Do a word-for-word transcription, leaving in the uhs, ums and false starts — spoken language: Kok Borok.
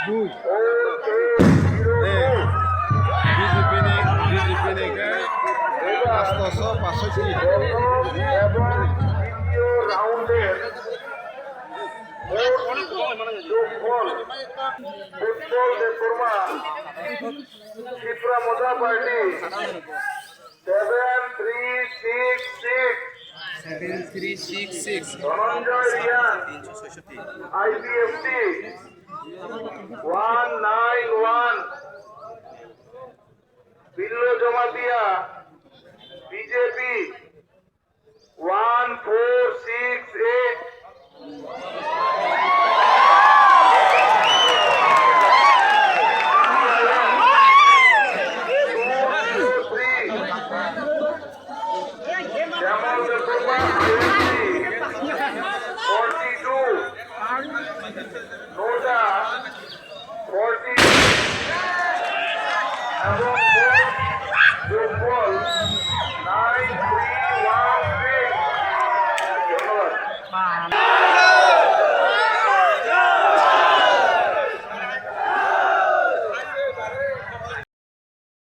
Dui. Eh, B J P ni, B J P ni ke astoso pasoi. Football Debbarma, Tipra Motha Party, seven three six six. Seven three six six. Dhananjay Reang, I P F T, one nine one. Billo Jamatia, B J P, one four six eight. Jamal Debbarma, I F T, forty-two. Noda, forty-two. Ebong vote যোগফল nine three one six. ধন্যবাদ।